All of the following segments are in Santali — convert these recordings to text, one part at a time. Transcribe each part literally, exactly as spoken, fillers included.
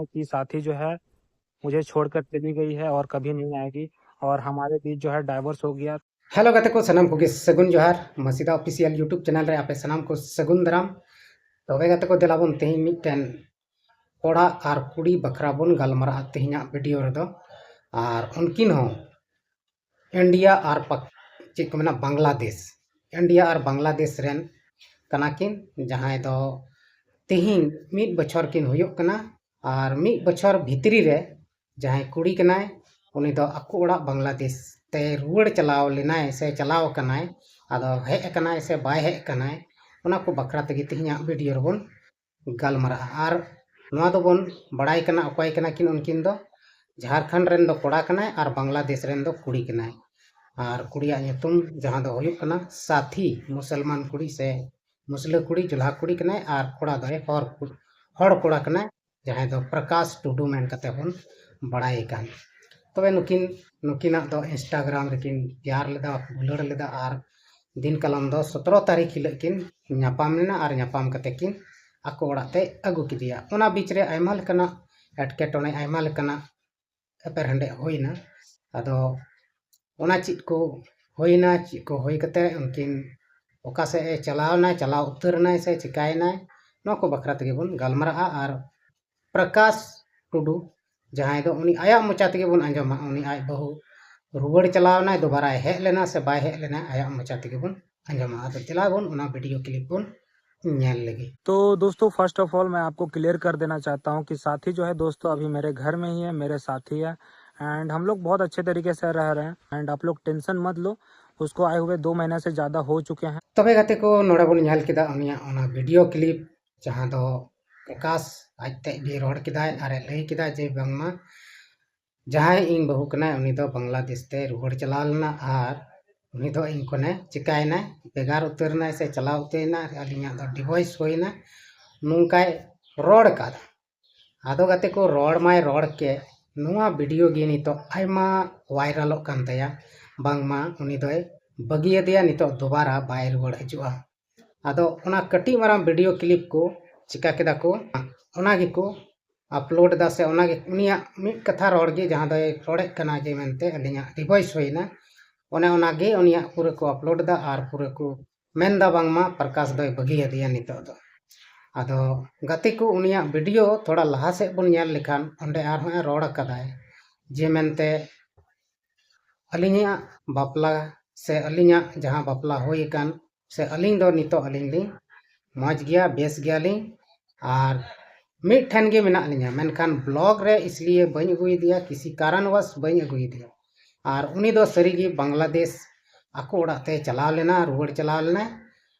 कि साथी जो है मुझे छोड़कर चली गई है और कभी नहीं आएगी, और हमारे बीच जो है डाइवोर्स हो गया। हेलो ᱜᱟᱛᱮ ᱠᱚ, ᱥᱟᱱᱟᱢ ᱠᱚᱜᱮ ᱥᱟᱹᱜᱩᱱ ᱡᱚᱦᱟᱨ᱾ ᱢᱟᱹᱥᱤᱫᱟ ᱚᱯᱷᱤᱥᱤᱭᱟᱞ YouTube ᱪᱮᱱᱮᱞ ᱨᱮ ᱟᱯᱮ ᱥᱟᱱᱟᱢ ᱠᱚ ᱥᱟᱹᱜᱩᱱ ᱫᱟᱨᱟᱢ᱾ ᱛᱚᱵᱮ ᱜᱟᱛᱮ ᱠᱚ, ᱫᱮᱞᱟ ᱵᱚᱱ ᱛᱮᱦᱮᱧ ᱢᱤᱫᱴᱮᱱ ᱠᱚᱲᱟ ᱟᱨ ᱠᱩᱲᱤ ᱵᱟᱠᱷᱨᱟ ᱵᱚᱱ ᱜᱟᱞᱢᱟᱨᱟᱜᱼᱟ ᱛᱮᱦᱮᱧᱟᱜ ᱵᱷᱤᱰᱤᱭᱳ ᱨᱮᱫᱚ᱾ ᱟᱨ ᱩᱱᱠᱤᱱ ᱦᱚᱸ ᱤᱱᱰᱤᱭᱟ ᱟᱨ ᱯᱟᱠ-, ᱪᱮᱫ ᱠᱚ ᱢᱮᱱᱟ, ᱵᱟᱝᱞᱟᱫᱮᱥ, ᱤᱱᱰᱤᱭᱟ ᱟᱨ ᱵᱟᱝᱞᱟᱫᱮᱥ ᱨᱮᱱ ᱠᱟᱱᱟ ᱠᱤᱱ, ᱡᱟᱦᱟᱸᱭ ᱫᱚ ᱛᱮᱦᱮᱧ ᱢᱤᱫ ᱵᱚᱪᱷᱚᱨ ᱠᱤᱱ ᱦᱩᱭᱩᱜ ᱠᱟᱱᱟ᱾ ᱟᱨ ᱢᱤᱫ ᱵᱚᱪᱷᱚᱨ ᱵᱷᱤᱛᱨᱤ ᱨᱮ ᱡᱟᱦᱟᱸᱭ ᱠᱩᱲᱤ ᱠᱟᱱᱟᱭ, ᱩᱱᱤ ᱫᱚ ᱟᱠᱚ ᱚᱲᱟᱜ ᱵᱟᱝᱞᱟᱫᱮᱥ ᱛᱮ ᱨᱩᱣᱟᱹᱲ ᱪᱟᱞᱟᱣ ᱞᱮᱱᱟᱭ ᱥᱮ ᱪᱟᱞᱟᱣ ᱟᱠᱟᱱᱟᱭ, ᱟᱫᱚ ᱦᱮᱡ ᱟᱠᱟᱱᱟᱭ ᱥᱮ ᱵᱟᱭ ᱦᱮᱡ ᱟᱠᱟᱱᱟᱭ, ᱚᱱᱟ ᱠᱚ ᱵᱟᱠᱷᱨᱟ ᱛᱮᱜᱮ ᱛᱮᱦᱮᱧᱟᱜ ᱵᱷᱤᱰᱤᱭᱳ ᱨᱮᱵᱚᱱ ᱜᱟᱞᱢᱟᱨᱟᱜᱼᱟ᱾ ᱟᱨ ᱱᱚᱣᱟ ᱫᱚᱵᱚᱱ ᱵᱟᱲᱟᱭ ᱠᱟᱱᱟ ᱚᱠᱚᱭ ᱠᱟᱱᱟ ᱠᱤᱱ ᱩᱱᱠᱤᱱ ᱫᱚ, ᱡᱷᱟᱲᱠᱷᱚᱸᱰ ᱨᱮᱱ ᱫᱚ ᱠᱚᱲᱟ ᱠᱟᱱᱟᱭ ᱟᱨ ᱵᱟᱝᱞᱟᱫᱮᱥ ᱨᱮᱱ ᱫᱚ ᱠᱩᱲᱤ ᱠᱟᱱᱟᱭ᱾ ᱟᱨ ᱠᱩᱲᱤᱭᱟᱜ ᱧᱩᱛᱩᱢ ᱡᱟᱦᱟᱸ ᱫᱚ ᱦᱩᱭᱩᱜ ᱠᱟᱱᱟ ᱥᱟᱛᱷᱤ, ᱢᱩᱥᱚᱞᱢᱟᱱ ᱠᱩᱲᱤ ᱥᱮ ᱢᱩᱥᱞᱟᱹ ᱠᱩᱲᱤ, ᱡᱚᱞᱦᱟ ᱠᱩᱲᱤ ᱠᱟᱱᱟᱭ, ᱟᱨ ᱠᱚᱲᱟ ᱫᱚᱭ ᱦᱚᱲ ᱠᱩ-, ᱦᱚᱲ ᱠᱚᱲᱟ ᱠᱟᱱᱟᱭ, ᱡᱟᱦᱟᱸᱭ ᱫᱚ ᱯᱨᱚᱠᱟᱥ ᱴᱩᱰᱩ ᱢᱮᱱ ᱠᱟᱛᱮ ᱵᱚᱱ ᱵᱟᱲᱟᱭᱮ ᱠᱟᱱ᱾ ᱛᱚᱵᱮ ᱱᱩᱠᱤᱱ, ᱱᱩᱠᱤᱱᱟᱜ ᱫᱚ ᱤᱱᱥᱴᱟᱜᱨᱟᱢ ᱨᱮᱠᱤᱱ ᱯᱮᱭᱟᱨ ᱞᱮᱫᱟ, ᱫᱩᱞᱟᱹᱲ ᱞᱮᱫᱟ, ᱟᱨ ᱫᱤᱱ ᱠᱟᱞᱚᱢ ᱫᱚ ᱥᱚᱛᱨᱚ ᱛᱟᱹᱨᱤᱠᱷ ᱦᱤᱞᱳᱜ ᱠᱤᱱ ᱧᱟᱯᱟᱢ ᱞᱮᱱᱟ ᱟᱨ ᱧᱟᱯᱟᱢ ᱠᱟᱛᱮ ᱠᱤᱱ ᱟᱠᱚ ᱚᱲᱟᱜ ᱛᱮ ᱟᱹᱜᱩ ᱠᱮᱫᱮᱭᱟ᱾ ᱚᱱᱟ ᱵᱤᱪ ᱨᱮ ᱟᱭᱢᱟ ᱞᱮᱠᱟᱱᱟᱜ ᱮᱴᱠᱮᱴᱚᱬᱮ, ᱟᱭᱢᱟ ᱞᱮᱠᱟᱱᱟᱜ ᱮᱯᱮᱨᱦᱮᱸᱰᱮᱡ ᱦᱩᱭᱱᱟ᱾ ᱟᱫᱚ ᱚᱱᱟ ᱪᱮᱫ ᱠᱚ ᱦᱩᱭᱱᱟ, ᱪᱮᱫ ᱠᱚ ᱦᱩᱭ ᱠᱟᱛᱮ ᱩᱱᱠᱤᱱ ᱚᱠᱟ ᱥᱮᱫ ᱮ ᱪᱟᱞᱟᱣ ᱮᱱᱟᱭ, ᱪᱟᱞᱟᱣ ᱩᱛᱟᱹᱨ ᱮᱱᱟᱭ ᱥᱮ ᱪᱤᱠᱟᱭᱮᱱᱟᱭ, ᱱᱚᱣᱟ ᱠᱚ ᱵᱟᱠᱷᱨᱟ ᱛᱮᱜᱮ ᱵᱚᱱ ᱜᱟᱞᱢᱟᱨᱟᱜᱼᱟ᱾ ᱟᱨ ᱯᱨᱚᱠᱟᱥ ᱴᱩᱰᱩ, ᱡᱟᱦᱟᱸᱭ ᱫᱚ ᱩᱱᱤ ᱟᱭᱟᱜ ᱢᱚᱪᱟ ᱛᱮᱜᱮ ᱵᱚᱱ ᱟᱸᱡᱚᱢᱟ, ᱩᱱᱤ ᱟᱡ ᱵᱟᱹᱦᱩ ᱨᱩᱣᱟᱹᱲ ᱪᱟᱞᱟᱣ ᱮᱱᱟᱭ, ᱫᱩᱵᱟᱨᱟᱭ ᱦᱮᱡ ᱞᱮᱱᱟ ᱥᱮ ᱵᱟᱭ ᱦᱮᱡ ᱞᱮᱱᱟ, ᱟᱭᱟᱜ ᱢᱚᱪᱟ ᱛᱮᱜᱮ ᱵᱚᱱ ᱟᱸᱡᱚᱢᱟ᱾ ᱟᱫᱚ ᱪᱟᱞᱟᱣ ᱵᱚᱱ ᱚᱱᱟ ᱵᱷᱤᱰᱤᱭᱳ ᱠᱞᱤᱯ ᱵᱚᱱ ᱧᱮᱞ ᱞᱮᱜᱮ᱾ तो दोस्तों, फर्स्ट ऑफ ऑल मैं आपको क्लियर कर देना चाहता हूँ कि साथी जो है दोस्तों, अभी मेरे घर में ही है, मेरे साथी है, एंड हम लोग बहुत अच्छे तरीके से रह रहे हैं, एंड आप लोग टेंशन मत लो, उसको आए हुए दो महीने से ज़्यादा हो चुके हैं। ᱛᱚᱵᱮ ᱜᱟᱛᱮ ᱠᱚ, ᱱᱚᱰᱮ ᱵᱚᱱ ᱧᱮᱞ ᱠᱮᱫᱟ ᱩᱱᱤᱭᱟᱜ ᱚᱱᱟ ᱵᱷᱤᱰᱤᱭᱳ ᱠᱞᱤᱯ, ᱡᱟᱦᱟᱸ ᱫᱚ ᱯᱨᱚᱠᱟᱥ ᱟᱡ ᱛᱮᱡ ᱜᱮ ᱨᱚᱲ ᱠᱮᱫᱟᱭ ᱟᱨ ᱮ ᱞᱟᱹᱭ ᱠᱮᱫᱟ ᱡᱮ ᱵᱟᱝᱢᱟ ᱡᱟᱦᱟᱸᱭ ᱤᱧ ᱵᱟᱹᱦᱩ ᱠᱟᱱᱟᱭ, ᱩᱱᱤ ᱫᱚ ᱵᱟᱝᱞᱟᱫᱮᱥ ᱛᱮ ᱨᱩᱣᱟᱹᱲ ᱪᱟᱞᱟᱣ ᱞᱮᱱᱟ ᱟᱨ ᱩᱱᱤ ᱫᱚ ᱤᱧ ᱠᱷᱚᱱᱮ ᱪᱤᱠᱟᱭᱮᱱᱟᱭ, ᱵᱷᱮᱜᱟᱨ ᱩᱛᱟᱹᱨ ᱮᱱᱟᱭ ᱥᱮ ᱪᱟᱞᱟᱣ ᱩᱛᱟᱹᱨ ᱮᱱᱟ, ᱟᱹᱞᱤᱧᱟᱜ ᱫᱚ ᱰᱤᱵᱷᱳᱨᱥ ᱦᱩᱭᱱᱟ, ᱱᱚᱝᱠᱟᱭ ᱨᱚᱲ ᱠᱟᱫᱟ᱾ ᱟᱫᱚ ᱜᱟᱛᱮ ᱠᱚ, ᱨᱚᱲ ᱢᱟᱭ ᱨᱚᱲ ᱠᱮᱫ, ᱱᱚᱣᱟ ᱵᱷᱤᱰᱤᱭᱳ ᱜᱮ ᱱᱤᱛᱚᱜ ᱟᱭᱢᱟ ᱵᱷᱟᱭᱨᱟᱞᱚᱜ ᱠᱟᱱ ᱛᱟᱭᱟ, ᱵᱟᱝᱢᱟ ᱩᱱᱤ ᱫᱚᱭ ᱵᱟᱹᱜᱤᱭᱟᱫᱮᱭᱟ, ᱱᱤᱛᱚᱜ ᱫᱩᱵᱟᱨᱟ ᱵᱟᱭ ᱨᱩᱣᱟᱹᱲ ᱦᱤᱡᱩᱜᱼᱟ᱾ ᱟᱫᱚ ᱚᱱᱟ ᱠᱟᱹᱴᱤᱡ ᱢᱟᱨᱟᱝ ᱵᱷᱤᱰᱤᱭᱳ ᱠᱞᱤᱯ ᱠᱚ ᱪᱤᱠᱟ ᱠᱮᱫᱟ ᱠᱚ, ᱚᱱᱟ ᱜᱮᱠᱚ ᱟᱯᱞᱳᱰ ᱮᱫᱟ, ᱥᱮ ᱚᱱᱟᱜᱮ ᱩᱱᱤᱭᱟᱜ ᱢᱤᱫ ᱠᱟᱛᱷᱟ ᱨᱚᱲ ᱜᱮ, ᱡᱟᱦᱟᱸ ᱫᱚᱭ ᱨᱚᱲᱮᱫ ᱠᱟᱱᱟ ᱡᱮ ᱢᱮᱱᱛᱮ ᱟᱹᱞᱤᱧᱟᱜ ᱰᱤᱵᱷᱳᱨᱥ ᱦᱩᱭᱱᱟ, ᱚᱱᱮ ᱚᱱᱟᱜᱮ ᱩᱱᱤᱭᱟᱜ ᱯᱩᱨᱟᱹ ᱠᱚ ᱟᱯᱞᱳᱰ ᱮᱫᱟ ᱟᱨ ᱯᱩᱨᱟᱹ ᱠᱚ ᱢᱮᱱᱫᱟ ᱵᱟᱝᱢᱟ ᱯᱨᱚᱠᱟᱥ ᱫᱚᱭ ᱵᱟᱹᱜᱤᱭᱟᱫᱮᱭᱟ ᱱᱤᱛᱚᱜ ᱫᱚ᱾ ᱟᱫᱚ ᱜᱟᱛᱮ ᱠᱚ, ᱩᱱᱤᱭᱟᱜ ᱵᱷᱤᱰᱤᱭᱳ ᱛᱷᱚᱲᱟ ᱞᱟᱦᱟ ᱥᱮᱫ ᱵᱚᱱ ᱧᱮᱞ ᱞᱮᱠᱷᱟᱱ ᱚᱸᱰᱮ ᱟᱨᱦᱚᱸ ᱮ ᱨᱚᱲ ᱟᱠᱟᱫᱟᱭ ᱡᱮ ᱢᱮᱱᱛᱮ ᱟᱹᱞᱤᱧᱟᱜ ᱵᱟᱯᱞᱟ ᱥᱮ ᱟᱹᱞᱤᱧᱟᱜ ᱡᱟᱦᱟᱸ ᱵᱟᱯᱞᱟ ᱦᱩᱭ ᱟᱠᱟᱱ, ᱥᱮ ᱟᱹᱞᱤᱧ ᱫᱚ ᱱᱤᱛᱚᱜ ᱟᱹᱞᱤᱧ ᱞᱤᱧ ᱢᱚᱡᱽ ᱜᱮᱭᱟ, ᱵᱮᱥ ᱜᱮᱭᱟᱞᱤᱧ, ᱟᱨ ᱢᱤᱫ ᱴᱷᱮᱱ ᱜᱮ ᱢᱮᱱᱟᱜ ᱞᱤᱧᱟ, ᱢᱮᱱᱠᱷᱟᱱ ᱵᱞᱚᱜ ᱨᱮ ᱤᱥᱞᱤᱭᱮ ᱵᱟᱹᱧ ᱟᱹᱜᱩᱭᱮᱫᱮᱭᱟ, ᱠᱤᱥᱤ ᱠᱟᱨᱚᱱᱵᱚᱥ ᱵᱟᱹᱧ ᱟᱹᱜᱩᱭᱮᱫᱮᱭᱟ᱾ ᱟᱨ ᱩᱱᱤ ᱫᱚ ᱥᱟᱹᱨᱤᱜᱮ ᱵᱟᱝᱞᱟᱫᱮᱥ ᱟᱠᱚ ᱚᱲᱟᱜ ᱛᱮ ᱪᱟᱞᱟᱣ ᱞᱮᱱᱟ, ᱨᱩᱣᱟᱹᱲ ᱪᱟᱞᱟᱣ ᱞᱮᱱᱟᱭ,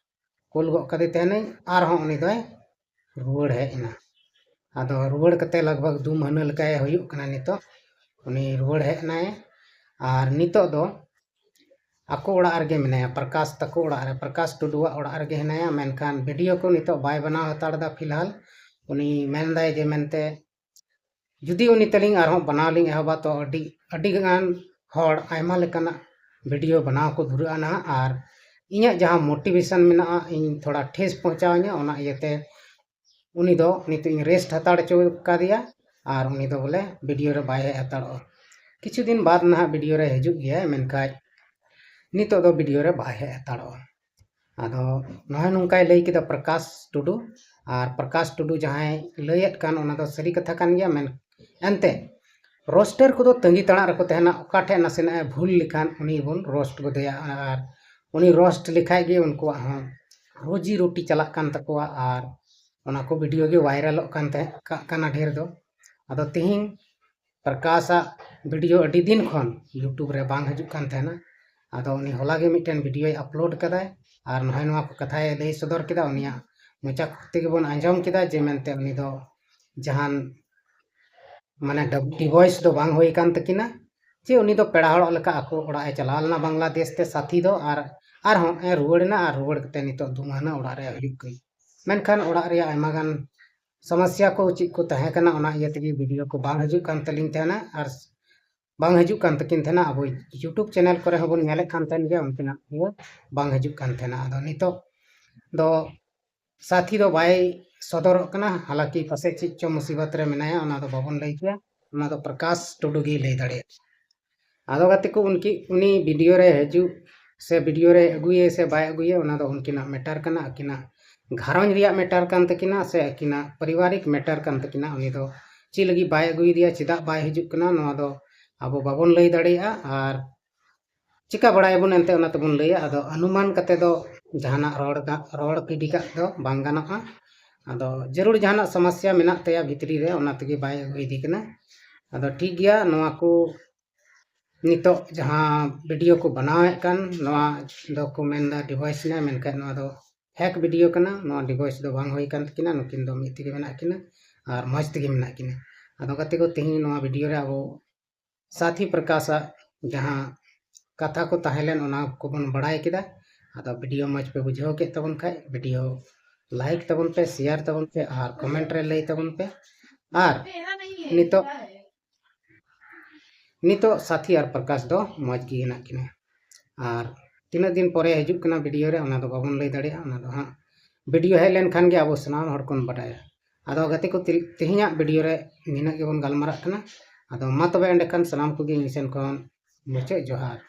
ᱠᱩᱞ ᱜᱚᱫ ᱠᱟᱫᱮ ᱛᱟᱦᱮᱱᱟᱹᱧ, ᱟᱨᱦᱚᱸ ᱩᱱᱤ ᱫᱚᱭ ᱨᱩᱣᱟᱹᱲ ᱦᱮᱡ ᱮᱱᱟ᱾ ᱟᱫᱚ ᱨᱩᱣᱟᱹᱲ ᱠᱟᱛᱮ ᱞᱟᱜᱽ ᱵᱷᱟᱜᱽ ᱫᱩ ᱢᱟᱹᱦᱱᱟᱹ ᱞᱮᱠᱟᱭ ᱦᱩᱭᱩᱜ ᱠᱟᱱᱟ ᱱᱤᱛᱚᱜ᱾ ᱩᱱᱤ ᱨᱩᱣᱟᱹᱲ ᱦᱮᱡ ᱮᱱᱟᱭ, ᱟᱨ ᱱᱤᱛᱚᱜ ᱫᱚ ᱟᱠᱚ ᱚᱲᱟᱜ ᱨᱮᱜᱮ ᱢᱮᱱᱟᱭᱟ, ᱯᱨᱚᱠᱟᱥ ᱛᱟᱠᱚ ᱚᱲᱟᱜ ᱨᱮ, ᱯᱨᱚᱠᱟᱥ ᱴᱩᱰᱩᱣᱟᱜ ᱚᱲᱟᱜ ᱨᱮᱜᱮ ᱦᱮᱱᱟᱭᱟ᱾ ᱢᱮᱱᱠᱷᱟᱱ ᱵᱷᱤᱰᱤᱭᱳ ᱠᱚ ᱱᱤᱛᱚᱜ ᱵᱟᱭ ᱵᱮᱱᱟᱣ ᱦᱟᱛᱟᱲ ᱮᱫᱟ ᱯᱷᱤᱞᱦᱟᱞ᱾ ᱩᱱᱤ ᱢᱮᱱᱫᱟᱭ ᱡᱮ ᱢᱮᱱᱛᱮ ᱡᱩᱫᱤ ᱩᱱᱤ ᱛᱟᱹᱞᱤᱧ ᱟᱨᱦᱚᱸ ᱵᱮᱱᱟᱣ ᱞᱤᱧ ᱮᱦᱚᱵᱟ, ᱛᱚ ᱟᱹᱰᱤ, ᱟᱹᱰᱤ ᱜᱟᱱ ᱦᱚᱲ ᱟᱭᱢᱟ ᱞᱮᱠᱟᱱᱟᱜ ᱵᱷᱤᱰᱤᱭᱳ ᱵᱮᱱᱟᱣ ᱠᱚ ᱫᱷᱩᱨᱟᱹᱜᱼᱟ ᱱᱟᱦᱟᱜ, ᱟᱨ ᱤᱧᱟᱹᱜ ᱡᱟᱦᱟᱸ ᱢᱳᱴᱤᱵᱷᱮᱥᱚᱱ ᱢᱮᱱᱟᱜᱼᱟ, ᱤᱧ ᱛᱷᱚᱲᱟ ᱴᱷᱮᱥ ᱯᱳᱸᱪᱷᱟᱣ ᱤᱧᱟᱹ, ᱚᱱᱟ ᱤᱭᱟᱹᱛᱮ ᱩᱱᱤ ᱫᱚ ᱱᱤᱛᱚᱜ ᱤᱧ ᱨᱮᱥᱴ ᱦᱟᱛᱟᱲ ᱦᱚᱪᱚ ᱠᱟᱫᱮᱭᱟ, ᱟᱨ ᱩᱱᱤ ᱫᱚ ᱵᱚᱞᱮ ᱵᱷᱤᱰᱤᱭᱳ ᱨᱮ ᱵᱟᱭ ᱦᱮᱡ ᱦᱟᱛᱟᱲᱚᱜᱼᱟ᱾ ᱠᱤᱪᱷᱩ ᱫᱤᱱ ᱵᱟᱫᱽ ᱱᱟᱦᱟᱜ ᱵᱷᱤᱰᱤᱭᱳ ᱨᱮ ᱦᱤᱡᱩᱜ ᱜᱮᱭᱟᱭ, ᱢᱮᱱᱠᱷᱟᱱ ᱱᱤᱛᱚᱜ ᱫᱚ ᱵᱷᱤᱰᱤᱭᱳ ᱨᱮ ᱵᱟᱭ ᱦᱮᱡ ᱦᱟᱛᱟᱲᱚᱜᱼᱟ᱾ ᱟᱫᱚ ᱱᱚᱜᱼᱚᱭ ᱱᱚᱝᱠᱟᱭ ᱞᱟᱹᱭ ᱠᱮᱫᱟ ᱯᱨᱚᱠᱟᱥ ᱴᱩᱰᱩ, ᱟᱨ ᱯᱨᱚᱠᱟᱥ ᱴᱩᱰᱩ ᱡᱟᱦᱟᱸᱭ ᱞᱟᱹᱭᱮᱫ ᱠᱟᱱ, ᱚᱱᱟ ᱫᱚ ᱥᱟᱹᱨᱤ ᱠᱟᱛᱷᱟ ᱠᱟᱱ ᱜᱮᱭᱟ᱾ ᱢᱮᱱ ᱮᱱᱛᱮ ᱨᱳᱥᱴᱟᱨ ᱠᱚᱫᱚ ᱛᱟᱺᱜᱤ ᱛᱟᱲᱟᱜ ᱨᱮᱠᱚ ᱛᱟᱦᱮᱱᱟ, ᱚᱠᱟ ᱴᱷᱮᱱ ᱱᱟᱥᱮᱱᱟᱜ ᱮ ᱵᱷᱩᱞ ᱞᱮᱠᱷᱟᱱ ᱩᱱᱤ ᱵᱚᱱ ᱨᱳᱥᱴ ᱜᱚᱫᱮᱭᱟ, ᱟᱨ ᱩᱱᱤ ᱨᱳᱥᱴ ᱞᱮᱠᱷᱟᱡ ᱜᱮ ᱩᱱᱠᱩᱣᱟᱜ ᱦᱚᱸ ᱨᱩᱡᱤ ᱨᱩᱴᱤ ᱪᱟᱞᱟᱜ ᱠᱟᱱ ᱛᱟᱠᱚᱣᱟ, ᱟᱨ ᱚᱱᱟ ᱠᱚ ᱵᱷᱤᱰᱤᱭᱳ ᱜᱮ ᱵᱷᱟᱭᱨᱟᱞᱚᱜ ᱠᱟᱱ ᱛᱟᱦᱮᱸ ᱠᱟᱜ ᱠᱟᱱᱟ ᱰᱷᱮᱨ ᱫᱚ᱾ ᱟᱫᱚ ᱛᱮᱦᱮᱧ ᱯᱨᱚᱠᱟᱥᱟᱜ ᱵᱷᱤᱰᱤᱭᱳ ᱟᱹᱰᱤ ᱫᱤᱱ ᱠᱷᱚᱱ ᱭᱩᱴᱩᱵᱽ ᱨᱮ ᱵᱟᱝ ᱦᱤᱡᱩᱜ ᱠᱟᱱ ᱛᱟᱦᱮᱱᱟ᱾ ᱟᱫᱚ ᱩᱱᱤ ᱦᱚᱞᱟ ᱜᱮ ᱢᱤᱫᱴᱮᱱ ᱵᱷᱤᱰᱤᱭᱳᱭ ᱟᱯᱞᱳᱰ ᱠᱟᱫᱟᱭ, ᱟᱨ ᱱᱚᱜᱼᱚᱭ ᱱᱚᱣᱟ ᱠᱚ ᱠᱟᱛᱷᱟᱭ ᱞᱟᱹᱭ ᱥᱚᱫᱚᱨ ᱠᱮᱫᱟ᱾ ᱩᱱᱤᱭᱟᱜ ᱢᱚᱪᱟ ᱛᱮᱜᱮ ᱵᱚᱱ ᱟᱸᱡᱚᱢ ᱠᱮᱫᱟ ᱡᱮ ᱢᱮᱱᱛᱮ ᱩᱱᱤ ᱫᱚ ᱡᱟᱦᱟᱱ ᱢᱟᱱᱮ ᱰᱤᱵᱷᱳᱨᱥ ᱫᱚ ᱵᱟᱝ ᱦᱩᱭ ᱟᱠᱟᱱ ᱛᱟᱹᱠᱤᱱᱟ, ᱡᱮ ᱩᱱᱤ ᱫᱚ ᱯᱮᱲᱟ ᱦᱚᱲᱚᱜ ᱞᱮᱠᱟ ᱟᱠᱚ ᱚᱲᱟᱜ ᱮ ᱪᱟᱞᱟᱣ ᱞᱮᱱᱟ ᱵᱟᱝᱞᱟᱫᱮᱥ ᱛᱮ ᱥᱟᱛᱷᱤ ᱫᱚ, ᱟᱨ ᱟᱨᱦᱚᱸ ᱮ ᱨᱩᱣᱟᱹᱲ ᱮᱱᱟ, ᱟᱨ ᱨᱩᱣᱟᱹᱲ ᱠᱟᱛᱮ ᱱᱤᱛᱚᱜ ᱫᱩ ᱢᱟᱹᱦᱱᱟᱹ ᱚᱲᱟᱜ ᱨᱮ ᱦᱩᱭᱩᱜ ᱠᱟᱱᱟ᱾ ᱢᱮᱱᱠᱷᱟᱱ ᱚᱲᱟᱜ ᱨᱮᱭᱟᱜ ᱟᱭᱢᱟ ᱜᱟᱱ ᱥᱚᱢᱚᱥᱥᱟ ᱠᱚ ᱪᱮᱫ ᱠᱚ ᱛᱟᱦᱮᱸ ᱠᱟᱱᱟ, ᱚᱱᱟ ᱤᱭᱟᱹ ᱛᱮᱜᱮ ᱵᱷᱤᱰᱤᱭᱳ ᱠᱚ ᱵᱟᱝ ᱦᱤᱡᱩᱜ ᱠᱟᱱ ᱛᱟᱹᱞᱤᱧ ᱛᱟᱦᱮᱱᱟ, ᱟᱨ ᱵᱟᱝ ᱦᱤᱡᱩᱜ ᱠᱟᱱ ᱛᱟᱹᱠᱤᱱ ᱛᱟᱦᱮᱱᱟ᱾ ᱟᱵᱚ ᱭᱩᱴᱩᱵᱽ ᱪᱮᱱᱮᱞ ᱠᱚᱨᱮ ᱦᱚᱸᱵᱚᱱ ᱧᱮᱞᱮᱫ ᱠᱟᱱ ᱛᱟᱦᱮᱱ ᱜᱮᱭᱟ, ᱩᱱᱠᱤᱱᱟᱜ ᱤᱭᱟᱹ ᱵᱟᱝ ᱦᱤᱡᱩᱜ ᱠᱟᱱ ᱛᱟᱦᱮᱱᱟ᱾ ᱟᱫᱚ ᱱᱤᱛᱚᱜ ᱫᱚ ᱥᱟᱛᱷᱤ ᱫᱚ ᱵᱟᱭ ᱥᱚᱫᱚᱨᱚᱜ ᱠᱟᱱᱟ᱾ ᱦᱟᱞᱟᱠᱤ ᱯᱟᱥᱮᱡ ᱪᱮᱫ ᱪᱚ ᱢᱩᱥᱤᱵᱟᱛ ᱨᱮ ᱢᱮᱱᱟᱭᱟ, ᱚᱱᱟ ᱫᱚ ᱵᱟᱵᱚᱱ ᱞᱟᱹᱭ ᱠᱮᱭᱟ, ᱚᱱᱟ ᱫᱚ ᱯᱨᱚᱠᱟᱥ ᱴᱩᱰᱩ ᱜᱮᱭ ᱞᱟᱹᱭ ᱫᱟᱲᱮᱭᱟᱜᱼᱟ᱾ ᱟᱫᱚ ᱜᱟᱛᱮ ᱠᱚ, ᱩᱱᱠᱤ ᱩᱱᱤ ᱵᱷᱤᱰᱤᱭᱳ ᱨᱮ ᱦᱤᱡᱩᱜ ᱥᱮ ᱵᱷᱤᱰᱤᱭᱳ ᱨᱮ ᱟᱹᱜᱩᱭᱮ ᱥᱮ ᱵᱟᱭ ᱟᱹᱜᱩᱭᱮ, ᱚᱱᱟ ᱫᱚ ᱩᱱᱠᱤᱱᱟᱜ ᱢᱮᱴᱟᱨ ᱠᱟᱱᱟ, ᱟᱹᱠᱤᱱᱟᱜ ᱜᱷᱟᱨᱚᱸᱡᱽ ᱨᱮᱭᱟᱜ ᱢᱮᱴᱟᱨ ᱠᱟᱱ ᱛᱟᱹᱠᱤᱱᱟ ᱥᱮ ᱟᱹᱠᱤᱱᱟᱜ ᱯᱟᱨᱤᱵᱟᱨᱤᱠ ᱢᱮᱴᱟᱨ ᱠᱟᱱ ᱛᱟᱹᱠᱤᱱᱟ᱾ ᱩᱱᱤ ᱫᱚ ᱪᱮᱫ ᱞᱟᱹᱜᱤᱫ ᱵᱟᱭ ᱟᱹᱜᱩᱭᱮᱫᱮᱭᱟ, ᱪᱮᱫᱟᱜ ᱵᱟᱭ ᱦᱤᱡᱩᱜ ᱠᱟᱱᱟ, ᱱᱚᱣᱟ ᱫᱚ ᱟᱵᱚ ᱵᱟᱵᱚᱱ ᱞᱟᱹᱭ ᱫᱟᱲᱮᱭᱟᱜᱼᱟ᱾ ᱟᱨ ᱪᱤᱠᱟ ᱵᱟᱲᱟᱭᱟᱵᱚᱱ ᱮᱱᱛᱮ, ᱚᱱᱟ ᱛᱮᱵᱚᱱ ᱞᱟᱹᱭᱟ᱾ ᱟᱫᱚ ᱚᱱᱩᱢᱟᱱ ᱠᱟᱛᱮ ᱫᱚ ᱡᱟᱦᱟᱱᱟᱜ ᱨᱚᱲ ᱜᱟ-, ᱨᱚᱲ ᱜᱤᱰᱤ ᱠᱟᱜ ᱫᱚ ᱵᱟᱝ ᱜᱟᱱᱚᱜᱼᱟ᱾ ᱟᱫᱚ ᱡᱟᱹᱨᱩᱲ ᱡᱟᱦᱟᱱᱟᱜ ᱥᱚᱢᱚᱥᱥᱟ ᱢᱮᱱᱟᱜ ᱛᱟᱭᱟ ᱵᱷᱤᱛᱨᱤ ᱨᱮ, ᱚᱱᱟ ᱛᱮᱜᱮ ᱵᱟᱭ ᱟᱹᱜᱩ ᱤᱫᱤ ᱠᱟᱱᱟ᱾ ᱟᱫᱚ ᱴᱷᱤᱠ ᱜᱮᱭᱟ, ᱱᱚᱣᱟ ᱠᱚ ᱱᱤᱛᱚᱜ ᱡᱟᱦᱟᱸ ᱵᱷᱤᱰᱤᱭᱳ ᱠᱚ ᱵᱮᱱᱟᱣᱮᱫ ᱠᱟᱱ, ᱱᱚᱣᱟ ᱫᱚᱠᱚ ᱢᱮᱱᱫᱟ ᱰᱤᱵᱷᱚᱨᱥ ᱮᱱᱟ, ᱢᱮᱱᱠᱷᱟᱱ ᱱᱚᱣᱟ ᱫᱚ ᱦᱮᱠ ᱵᱷᱤᱰᱤᱭᱳ ᱠᱟᱱᱟ᱾ ᱱᱚᱣᱟ ᱰᱤᱵᱷᱚᱨᱥ ᱫᱚ ᱵᱟᱝ ᱦᱩᱭ ᱠᱟᱱ ᱛᱟᱹᱠᱤᱱᱟ, ᱱᱩᱠᱤᱱ ᱫᱚ ᱢᱤᱫ ᱛᱮᱜᱮ ᱢᱮᱱᱟᱜ ᱠᱤᱱᱟ ᱟᱨ ᱢᱚᱡᱽ ᱛᱮᱜᱮ ᱢᱮᱱᱟᱜ ᱠᱤᱱᱟ᱾ ᱟᱫᱚ ᱜᱟᱛᱮ ᱠᱚ, ᱛᱮᱦᱮᱧ ᱱᱚᱣᱟ ᱵᱷᱤᱰᱤᱭᱳ ᱨᱮ ᱟᱵᱚ ᱥᱟᱛᱷᱤ ᱯᱨᱚᱠᱟᱥᱟᱜ ᱡᱟᱦᱟᱸ ᱠᱟᱛᱷᱟ ᱠᱚ ᱛᱟᱦᱮᱸ ᱞᱮᱱ, ᱚᱱᱟ ᱠᱚᱵᱚᱱ ᱵᱟᱲᱟᱭ ᱠᱮᱫᱟ᱾ ᱟᱫᱚ ᱵᱷᱤᱰᱤᱭᱳ ᱢᱚᱡᱽ ᱯᱮ ᱵᱩᱡᱷᱟᱹᱣ ᱠᱮᱫ ᱛᱟᱵᱚᱱ ᱠᱷᱟᱡ, ᱵᱷᱤᱰᱤᱭᱳ ᱞᱟᱭᱤᱠ ᱛᱟᱵᱚᱱ ᱯᱮ, ᱥᱮᱭᱟᱨ ᱛᱟᱵᱚᱱ ᱯᱮ ᱟᱨ ᱠᱚᱢᱮᱱᱴ ᱨᱮ ᱞᱟᱹᱭ ᱛᱟᱵᱚᱱ ᱯᱮ᱾ ᱟᱨ ᱱᱤᱛᱚᱜ, ᱱᱤᱛᱚᱜ ᱥᱟᱛᱷᱤ ᱟᱨ ᱯᱨᱚᱠᱟᱥ ᱫᱚ ᱢᱚᱡᱽ ᱜᱮ ᱦᱮᱱᱟᱜ ᱠᱤᱱᱟ᱾ ᱟᱨ ᱛᱤᱱᱟᱹᱜ ᱫᱤᱱ ᱯᱚᱨᱮ ᱦᱤᱡᱩᱜ ᱠᱟᱱᱟ ᱵᱷᱤᱰᱤᱭᱳ ᱨᱮ, ᱚᱱᱟ ᱫᱚ ᱵᱟᱵᱚᱱ ᱞᱟᱹᱭ ᱫᱟᱲᱮᱭᱟᱜᱼᱟ᱾ ᱚᱱᱟ ᱫᱚ ᱦᱟᱸᱜ ᱵᱷᱤᱰᱤᱭᱳ ᱦᱮᱡ ᱞᱮᱱᱠᱷᱟᱱ ᱜᱮ ᱟᱵᱚ ᱥᱟᱱᱟᱢ ᱦᱚᱲ ᱵᱚᱱ ᱵᱟᱰᱟᱭᱟ᱾ ᱟᱫᱚ ᱜᱟᱛᱮ ᱠᱚ, ᱛᱮ-, ᱛᱮᱦᱮᱧᱟᱜ ᱵᱷᱤᱰᱤᱭᱳ ᱨᱮ ᱱᱤᱱᱟᱹᱜ ᱜᱮᱵᱚᱱ ᱜᱟᱞᱢᱟᱨᱟᱜ ᱠᱟᱱᱟ᱾ ᱟᱫᱚ ᱢᱟ ᱛᱚᱵᱮ ᱮᱸᱰᱮᱠᱷᱟᱱ ᱥᱟᱱᱟᱢ ᱠᱚᱜᱮ ᱤᱧ ᱥᱮᱱ ᱠᱷᱚᱱ ᱢᱩᱪᱟᱹᱫ ᱡᱚᱦᱟᱨ᱾